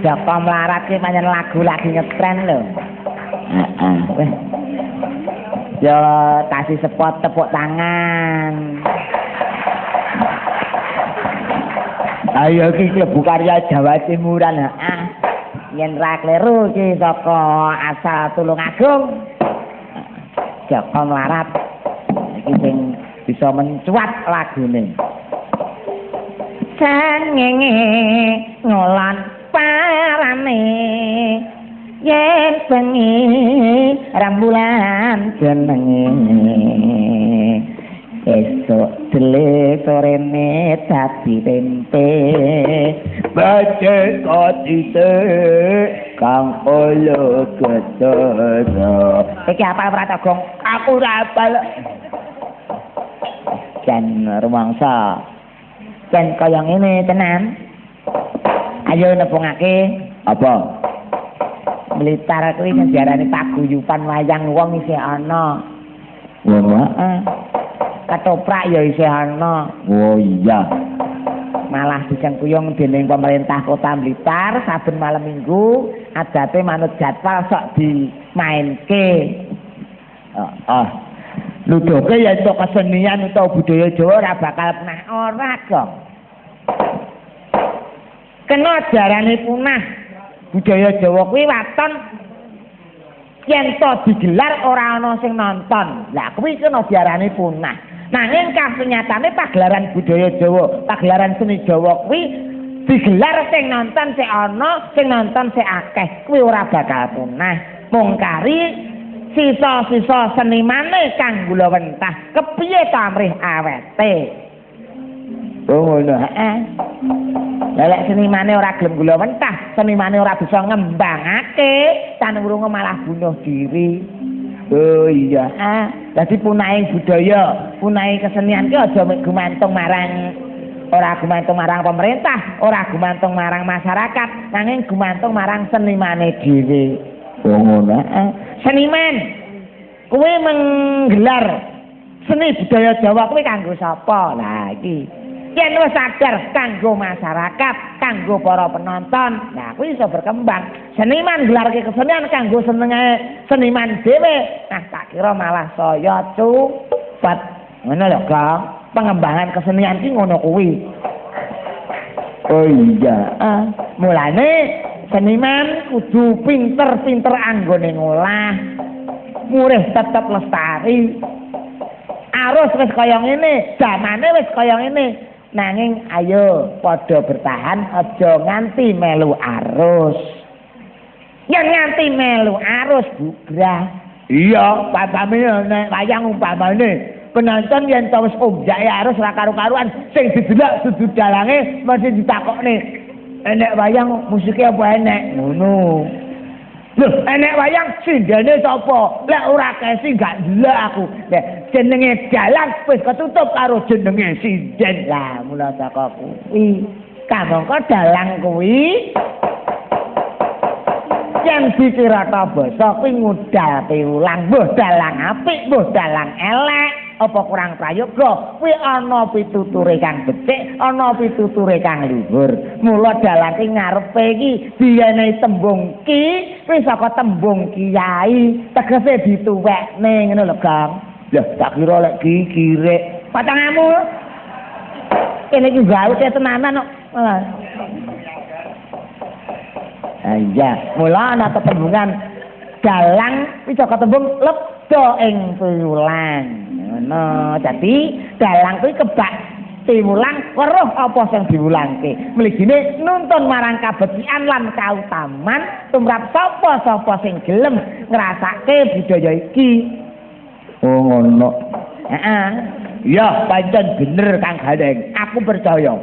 Joko Mlarat ki pancen lagu lagi ngetren lho. Heeh. Wis. Yo tasi sepot tepuk tangan. Ayo iki klebu karya Jawa Timuran, heeh. Yen ra kleru iki saka asal Tulungagung. Joko Mlarat iki sing bisa mencuat lagune. Srengenge ngolan parane yen bengi rembulan jenenge esuk dele sorene dadi tempe becik kotite kang olo ketara. Iki apal ora to, Gong? Aku ora apal. Jan rumangsa jan kaya ngene tenan. Ayo nepungake apa? Blitar kuwi sing diarani paguyuban wayang wong isih ana. Ngono. Heeh. Ketoprak ya isih ana. Oh iya. Malah disengkuyung dening pemerintah Kota Blitar saben malam Minggu adate manut jadwal sok dimainke. Heeh. Nuduhke yen to kesenian utawa budaya Jawa ora bakal punah ora, Gong. Kena jarane punah budaya Jawa kuwi waton yen to digelar ora ana sing nonton. Lah kuwi kena diarani punah. Nanging kasunyatane pagelaran budaya Jawa, pagelaran seni Jawa kuwi digelar sing nonton sik ana, sing nonton sik akeh, kuwi ora bakal punah. Mung kari sisa-sisa senimane kang gulawentah kepiye ta amrih awete. Oh ngono. Heeh. Lah lek senimane ora gelem gulawentah, senimane ora bisa ngembangake, tanurunge malah bunuh diri. Oh iya. Heeh. Dadi punahe budaya, punahe kesenian ki aja mek gumantung marang ora gumantung marang pemerintah, ora gumantung marang masyarakat, nanging gumantung marang senimane dhewe. Oh ngono. Heeh. Seniman kuwi menggelar seni budaya Jawa kuwi kanggo sapa? Lah iki yen wis sadar kanggo masyarakat, kanggo para penonton, nah kuwi iso berkembang. Seniman gelarke kesenian kanggo senenge seniman dhewe, nah tak kira malah saya cupet. Ngono lho, Gong. Pengembangan kesenian ki ngono kuwi. Oh iya. Mulane seniman kudu pinter-pinter anggone ngolah, murih tetep lestari. Arus wis kaya ngene, zamane wis kaya ngene. Nanging ayo padha bertahan, aja nganti melu arus. Yen nganti melu arus bubrah. Iya, umpamane nek wayang umpamane penonton yen to wis omjake arus ora karu-karuan, sing didelok dudu dalange mesti ditakokne. Enek wayang musike apa enek? Ngono. Lho, enek wayang sindene sapa? Lek ora kesi gak ndelok aku. Lah jenenge dalang wis ketutup karo jenenge sinden. Lah mula saka kuwi kamangka dalang kuwi yen dikira basa kuwi ngudal piwulang, mbuh dalang apik, mbuh dalang elek, apa kurang prayoga, kuwi ana pituture kang becik, ana pituture kang luhur. Mula dalang ki ngarepe iki diwenehi tembung ki, kuwi saka tembung kiai, tegese dituwekne ngono lho, Kang. Lah tak kira lek ki kirek pacangamu. Kene iki gawe tenanan kok. Iya, mula ana tetembungan dalang kuwi saka tembung lebda ing piwulang. Ngono. Dadi dalang kuwi kebak piwulang weruh apa sing diwulangke. Mligine nuntun marang kabecikan lan kautaman tumrap sapa-sapa sing gelem ngrasake budaya iki. Oh ngono. Heeh. Ya, pancen bener Kang Gareng. Aku percaya.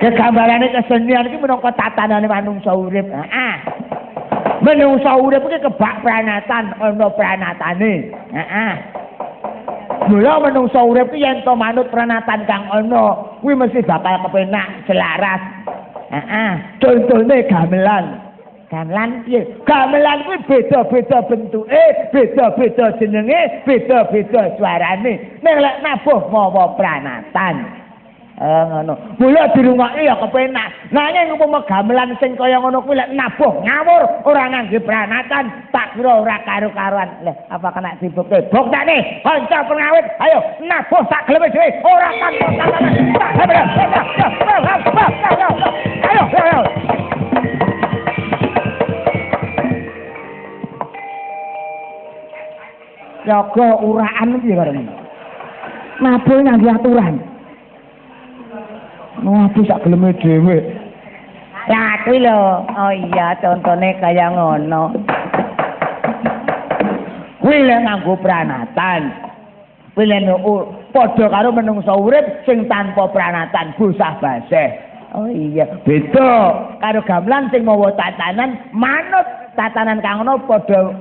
Gegambarane kesenian iki minangka tatanane manungsa urip. Heeh. Manungsa urip iki kebak pranatan, ana pranatane. Heeh. Mula manungsa urip iki yen to manut pranatan kang ana, kuwi mesti bakal kepenak, selaras. Heeh. Contone gamelan. Gamelan piye? Gamelan kuwi beda-beda bentuke, beda-beda jenenge, beda-beda suarane. Ning lek nabuh mawa pranatan. Ngono. Mula dirungokke ya kepenak. Nanging upama gamelan sing kaya ngono kuwi lek nabuh ngawur ora ngangge pranatan, tak kira ora karu-karuan. Lah, apa kena dibukte? Buktane kanca pengawit, ayo nabuh sak geleme dhewe ora tanpa tatanan. Ayo, ayo. Yoga uraan piye karo ngono? Nabuh ngangge aturan. Nabuh sak geleme dhewe. Lah kuwi lho. Oh iya, contone kaya ngono. Kuwi lek nganggo pranatan. Kuwi lek padha karo menungsa urip sing tanpa pranatan, bosah baseh. Oh iya, beda karo gamelan sing mawa tatanan, manut tatanan kang ngono padha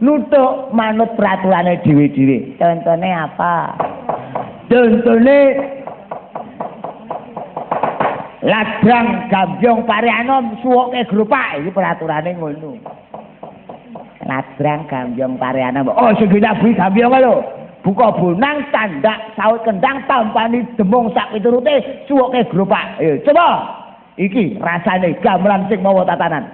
nutuk manut peraturane dhewe-dhewe. Contone apa? Contone ladrang gambyong pareanom suwoke gropak, iki peraturane ngono. Ladrang gambyong pareanom. Oh sing ditabuhi gambyong lho. Buka bonang tandak saut kendang tampani demung sak piturute suwoke gropak. Ayo coba. Iki rasane gamelan sing mawa tatanan.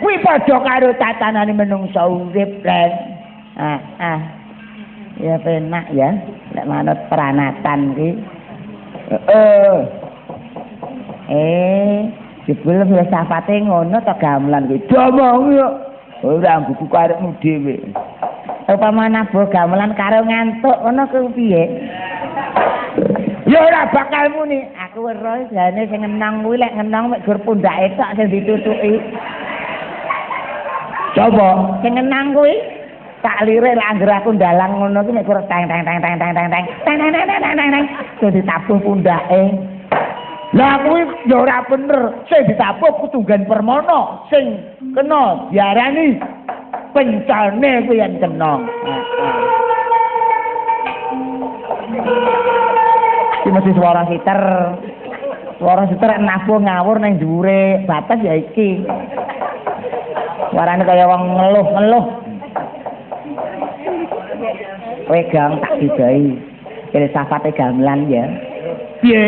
Kuwi padha karo tatanane menungsa urip, Ren. Ah. Ya penak ya, lek manut pranatan ki. Heeh. Jebul filsafate ngono to gamelan kuwi. Diomongi kok. Ora nggugu karepmu dhewe. Upama nabuh gamelan karo ngantuk ngono kuwi piye? Ya ora bakal muni. Aku weruh jane sing ngenong kuwi lek ngenong mek gur pundhake tok sing ditutuki. Coba sing ngenang kuwi tak lire lek anggere aku ndalang ngono kuwi mek gur teng teng teng teng teng teng teng teng teng teng teng teng teng sing ditabuh pundhake. Lah kuwi ya ora bener. Sing ditabuh kudu nggen permana, sing kena diarani pencane kuwi yen kena. Iki mesti swara siter. Swara siter nabuh ngawur ning dhuwure batas ya iki. Suarane kaya wong ngeluh-ngeluh. Kowe gang tak digawe filsafate gamelan ya. Piye?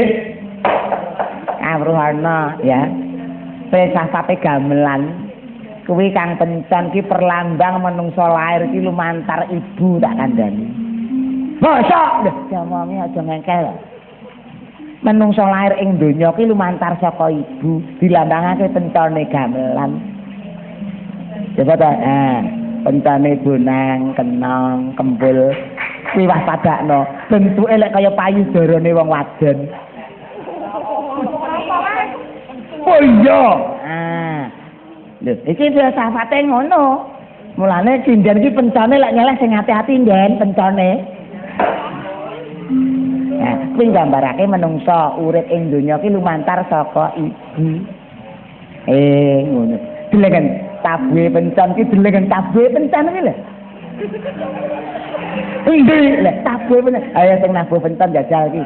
Kawruhana ya. Filsafate gamelan kuwi kang pencon ki perlambang menungsa lair ki lumantar ibu tak kandhani. Mosok lho diomongi aja ngengkel. Menungsa lair ing donya ki lumantar saka ibu, dilambangake pencone gamelan. Coba ta, pencane bonang, kenong, kembul, kuwi wah padakno. Bentuke lek kaya payudarane wong wadon. Oh iya. Ah. Lho, iki filsafate ngono. Mulane sinden iki pencone lek nyeleh sing ati-ati nden pencone. Nah, kuwi nggambarake menungsa urip ing donya ki lumantar saka ibu. Ngono. Delengen tabuhe pencon ki delengen tabuhe pencon ki lho. Endi lho tabuhe pencon. Ayo sing nabuh pencon jajal ki.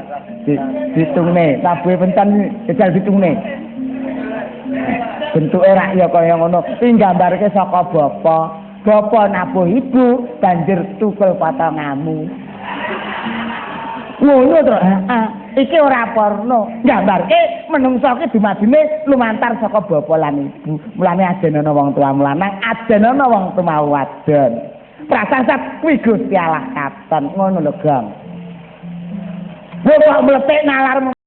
Ditungne, tabuhe pencon jajal ditungne. Bentuke rak ya kaya ngono. Kuwi nggambarke saka bapa. Bapa nabuh ibu banjur tukul potongamu. Ngono to. Heeh. Iki ora porno. Nggambarke menungsa ki dumadine lumantar saka bapa lan ibu. Mulane ajen ana wong tuamu lanang, ajen ana wong tuamu wadon. Prasasat kuwi Gusti Allah katon. Ngono lho, Gong. Wong kok mletik nalarmu.